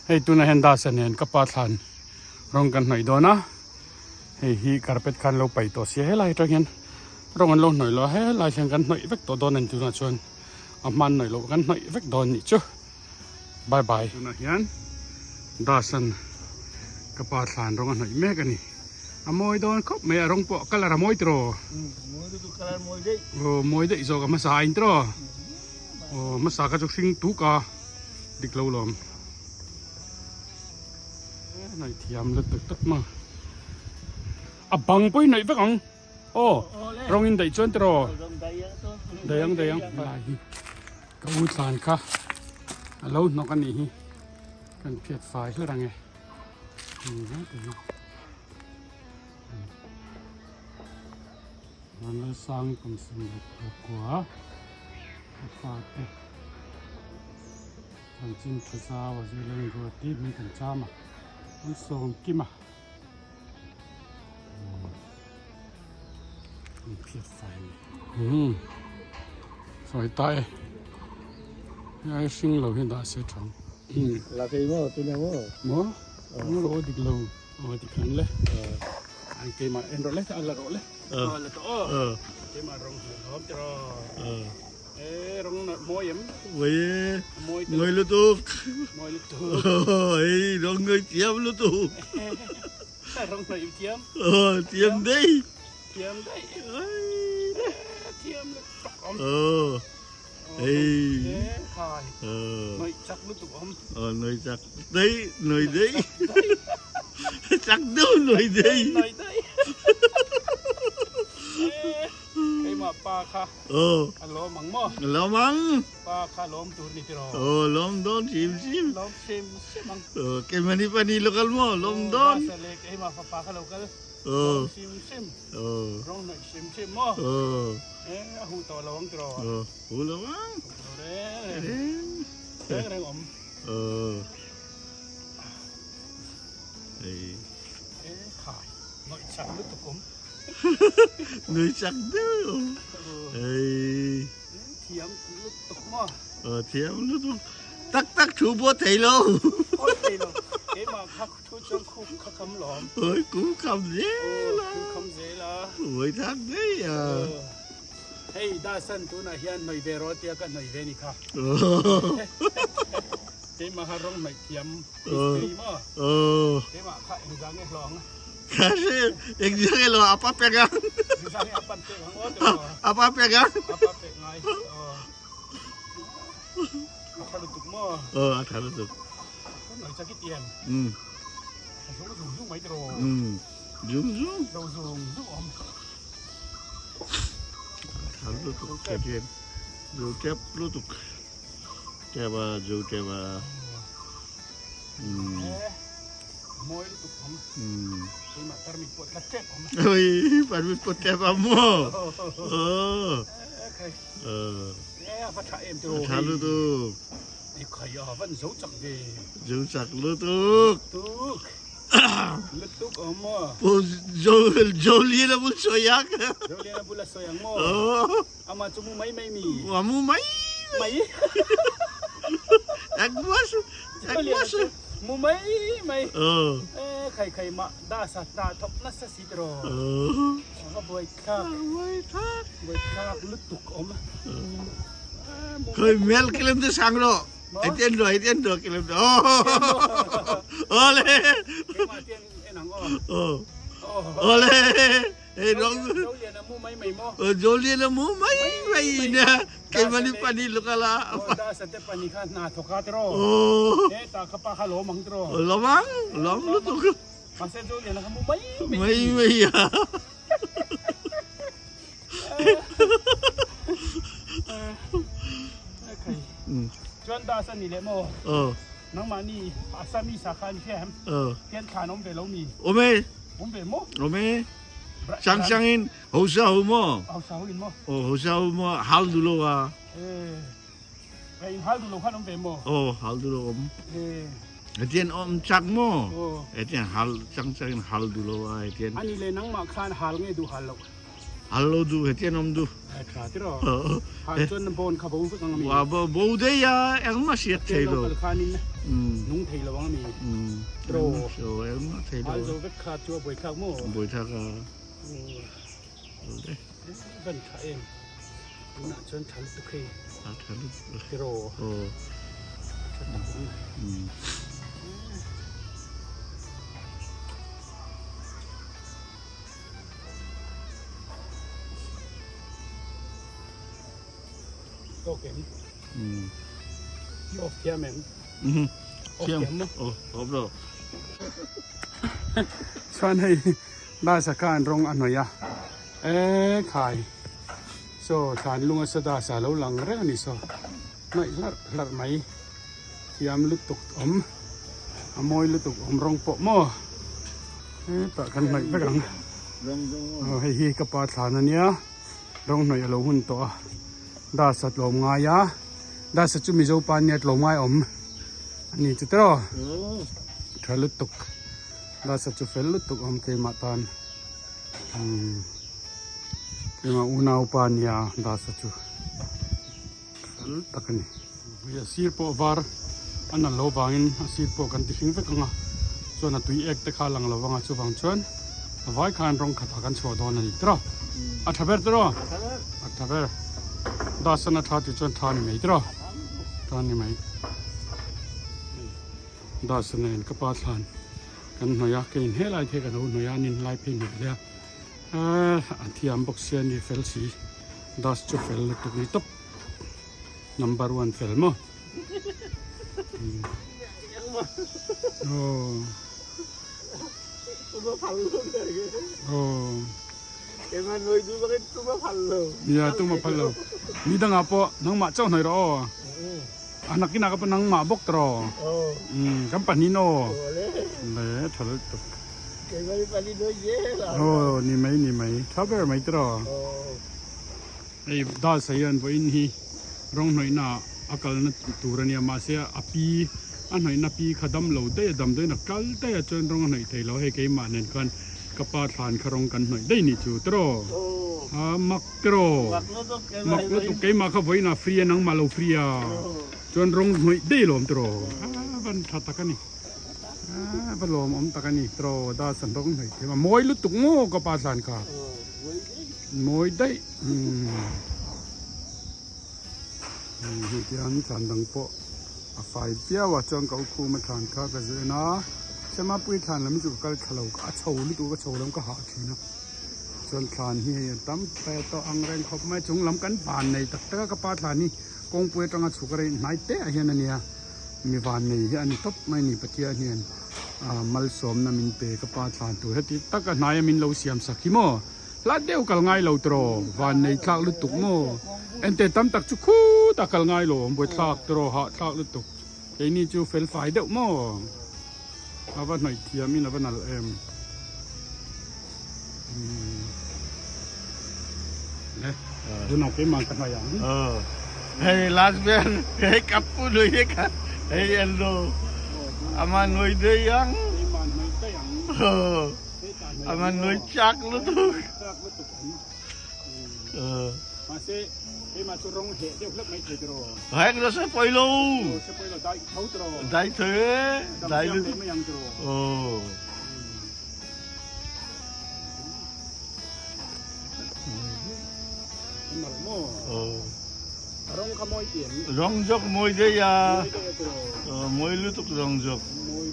Hei tunah hian dasa nen ka pa thlan rawng kan hnawih dawn a, hei hi carpet khan lo paih tawh sia helai atang hian rawng an lo hnawih lo a, helai hian kan hnawih vek tawh dawn a ni tunah chuan a hman hnawih loh kan hnawih vek dawn a nih chu bye bye. Tunah hian dasan ka pa thlan rawng a hnawih mek a ni. A mawi dawn khawp mai a rawng pawh colour a mawi tiraw? Aw mawi daih zawk a hmasa a in tiraw? Aw hmasa kha chu hring tuk a dik lo lawm. Hnaih thiam lutuk tak ma. A bang pawh hi hnaih vek ang. Aw rawng in daih chuan tiraw? Daih ang daih ang. Lai hi ka u thlan kha a lo hnawk a nih hi kan phiat fai hlar ang e. Vanlalsang kum 11 a fate chanchin tha zau a zir leng ruat tih hming kan cham a an sawm kim a an phiat fai a ni sawi ta e hei hring lo hi dah se thang. La thei maw tuna maw? Maw? Maw ro dik lo. Aw ti khan le. An keimah en rawh le an la rawh le. Aw la tawh aw. Keimah rawng hmuh lawm ti raw. E rawng na mawi em? Mawi e. Mawi Mawi lutuk. Mawi lutuk. Ei rawng noi thiam lutuk. Rawng noi thiam. Aw thiam dei. Thiam dei. Thiam lutuk awm. Aw. Ei. Noi chak lutuk awm. Aw noi chak dei noi dei. Chak deuh noi dei. Noi dei. Keimah pa kha. Aw. A lawm ang maw? A lawm ang. Pa kha lawm tur ni tiraw? Aw lawm dawn hrim hrim. Lawm hrim hrim ang. Aw keimahni pahnih lokal maw lawm dawn. Aw leh keimah fapa kha lokal. Aw. Lawm hrim hrim. Aw. Rawng hnawih hrim hrim maw? Aw. Eh a huh tawh lo ang tiraw? Aw huh lo ang. Huh lo reng reng. Reng reng awm. Aw. Ei. Eh khai hnawih chak lutuk awm. Hnawih chak deuh awm. Ei. Thiam lutuk maw? Aw thiam lutuk. Tak tak thu pawh thei lo. Awi thei lo. Keimah kha thu chuan khup kha kham lawm. Awi khup kham zel a. Khup kham zel a. Awi thak daih a. Hei Dasan tunah hian hnawih ve rawh tia ka hnawih ve ni kha. Keimah kha rawng hnawih thiam mistiri maw? Keimah kha engzah nge hlawh ang? Kha hre engzah nge hlawh apa pek ang. Engzah nge apan pek ang aw tiraw? Apa pek ang. Apa pek ngai. A tha lutuk maw? Aw a tha lutuk. Kan noi chak i tiang. Um. A zo zung zung mai tiraw? Um. Zung zung. Zo zung zung awm. A tha lutuk ka tian. Zo tep lutuk. Tep a zo tep a. Um. Mawi lutuk awm. Um. Keimah tarmit pawh tla tep awm. Oi, tarmit pawh tep a maw? Aw. A tha lutuk. Zo chak lutuk. Pu Jolian a bul sawi ang. A mu mai mai. Engmah engmah. Khoi mel kilem te sang ro etian ro etian ro kilem te ole ole ei rong jolian mu mai mai na ke mani pani lokala lomang lom lutuk mai mai a. Chuan das a ni leh maw? Aw. Nangmahni Assami sakha an hria em? Aw. Hian thlan awm ve lo mi? Awm e. Awm ve maw? Awm e. Chang chang in hosa ho maw? Hosa ho in maw? Aw hosa ho maw hal duh lo a. Eh. In hal duh lo khan awm ve maw? Aw hal duh lo awm. Eh. Hetian awm chak maw? Aw. Hetian hal chang chang in hal duh lo a hetian. Ani le nangmah khan hal nge duh hal loh? Hal lo duh he tian awm duh. Ai tha tiraw. Hal chuan na bone kha bo vek ang ami. Wa bo bo dei a engmah hriat thei lo. Lo kal khanin nung thei lo ang ami. Tiraw. Engmah thei lo. Hal zo vek kha chu a buaithlak maw? Buaithlak a. Van tha em. Tunah chuan tha lutuk hei. A tha lutuk. Tiraw. Aw. Tha tak ang. Tawk em? I off thiam em? Off thiam maw? Aw, off lo. Chuan hei Dasa khan rawng a hnawih a, e khai saw thlan lunga saw Dasa lo lang reng a ni saw hnawih hlarh hlarh mai thiam lutuk awm a mawi lutuk awm rawng pawh maw hetah kan hnawih vek ang aw hei hi ka pa thlan a nia rawng hnawih a lo hun tawh a Dasa tlawm ngai a Dasa chu Mizo pa nia tlawm ngai awm a ni chu tiraw tha lutuk. Dasa chu fel lutuk awm keimah tan umm keimah unaupa nia Dasa chu fel tak a ni. Hei a sir pawh var a nalh loh vangin a sir pawh kan ti hring vek ang a chuan a tui ek te kha a lang lo vang a chuvang chuan a vai khan rawng khatah kan chhuah dawn a ni tiraw a tha ber tiraw a tha ber Dasa na tha tih chuan tha a ni mai tiraw tha a ni mai. Dasa nen ka pa thlan kan hnawih a keiin helai te kan lo hnawih a an inlai phei hmel hle a ehh a thiam bawk sia ni fel si das chu fel lutuk ni tawp number one fel maw aww aww nia tuma phal lo ni dangah pawh nangmah chauh hnawih rawh aw. A nakinah ka pa nangmah bawk tawh umm kan pahnih aw le tha lutuk aw ni mai ni mai tha ber mai tawh hei dal sahian vawiin hi rawng hnawihna ah a kalna tur a nia mahse a pi a hnawihna pi kha dam lo daih a damdawiin a kal daih a chuan rawng a hnawih thei lo hei keimah nen khan ka pa thlan kha rawng kan hnawih daih ni chu tawh a mak. Tiraw? Mak lutuk keimah kha vawiin ah free a nangmah lo free a chuan rawng hnawih daih lawm tiraw? A van tha tak a ni a va lawmawm tak a ni tiraw das an rawng hnawih thiam a mawi lutuk maw ka pa thlan kha mawi daih umm hei tiang thlan dang pawh a fai viau a chuan ka ukhuma thlan kha ka zuen a Semapuii thlan lam hi chu ka kal thla lo a chho lutuk a chho lam ka hah thin a. Chuan thlan hi hei a tam fe tawh ang reng khawp mai chung lam kan van nei tak tak a ka pa thlan hi kawngpui atanga chhuk a rei hnai te ah hian a nia mi van nei hi a ni tawp mai a ni Pathian hian ah malsawmna min pe ka pa thlan tur heti tak a hnai a min lo siam sak hi maw hla deuh kal ngai lo tawh van nei thlak lutuk maw ente tam tak chu khutah kal ngai lo awm buaithlak tawh hahthlak lutuk keini chu fel fai deuh maw. A va hnawih thiam in a va nalh em. Le, tunah keimah ka hnawih ang. Hei last ber, hei kapu noi he ka, hei endo. Ama noi dei ang. Keimah noi dei ang. Ama noi chak lutuk. Chak lutuk ang. Mahse, keimah chu rawng heh deuh hlek mai thei tiraw. Hek lo se pawi lo. Se pawi lo, dai tho tiraw. Dai tho e. Dai lu. Dam mai ang tiraw. Oh. Oh. Rong kha mawi ti em? Rong jok mawi dei a. Mawi lutuk rong jok.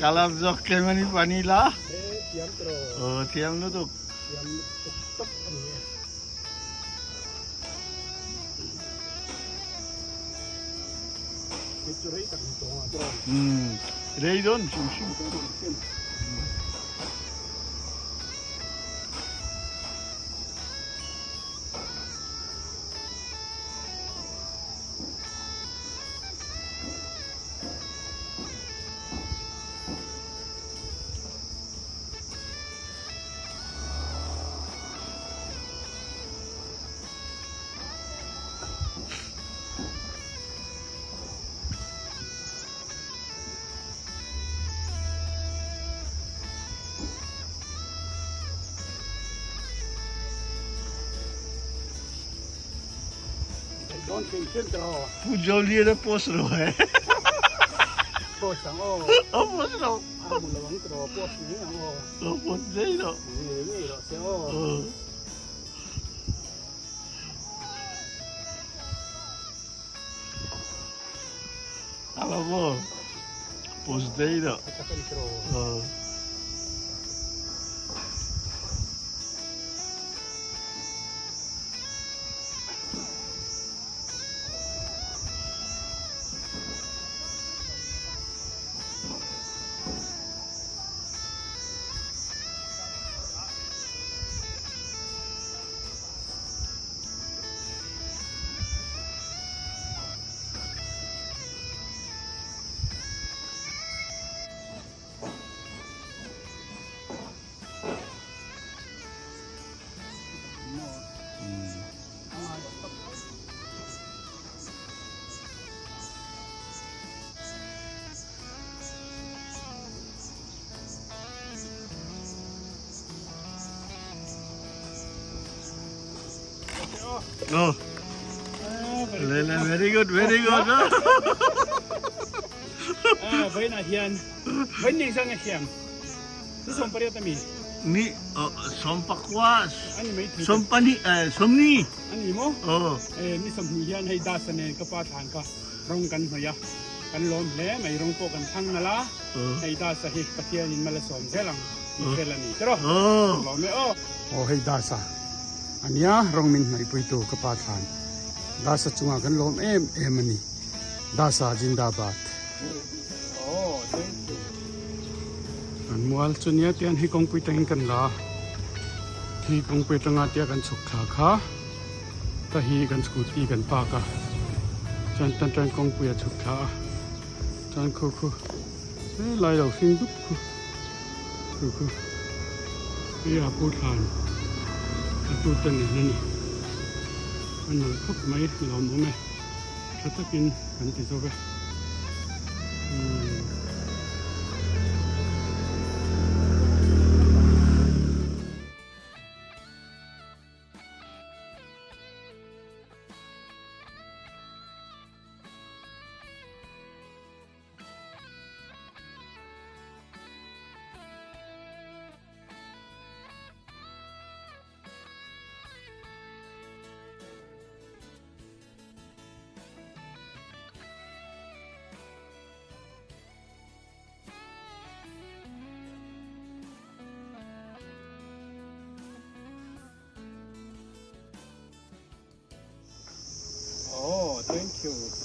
Colour jok kemani pani la. Thiam tiraw. Oh, thiam lutuk. Thiam lutuk tak a ni e. Hei chu rei tak ni tawng a tawng. Umm rei dawn hrim hrim. Dawn hrim hrim tawh aw. Pu Joliana post lo e. Post ang aw. A post lo. A hmu lo ang tawh post ngei ang aw. Lo post ngei lo. Ngei ngei rawh se aw. A lo maw? Post ngei lo. A tak a ni tawh aw. Oh. Very good, very good. Ah, vawiinah hian vawiin nih zan a thiam. Ni 18 a mi? Ni sawmpakua sawmpahnih sawmni. A ni maw? Aw. Ni 20 hian hei Dasa nen ka pa thlan kha rawng kan hnawih a, kan lawm hle mai, rawng pawh kan thlang nalh a, hei Dasa hi Pathianin mal a sawm zel ang tih fel a ni tiraw? Kan lawm e aw. Aw hei Dasa a nia, rawng min hnawihpuitu ka pa thlan Dasa chungah kan lawm em em a ni, Dasa Jindabad. Kan mual chu nia tian hei kawngpui tangin kan la a, khi kawngpui atanga tia kan chhuk thla kha ta hi kan scooty kan park a, chuan tan tan kawngpui a chhuk thla a, chuan khu khu helai lo hring dup khu khu khu hei a pu thlan a tu te nen a ni, a nalh khawp mai lawmawm e. Tha takin kan ti zo ve. Oh, thank you.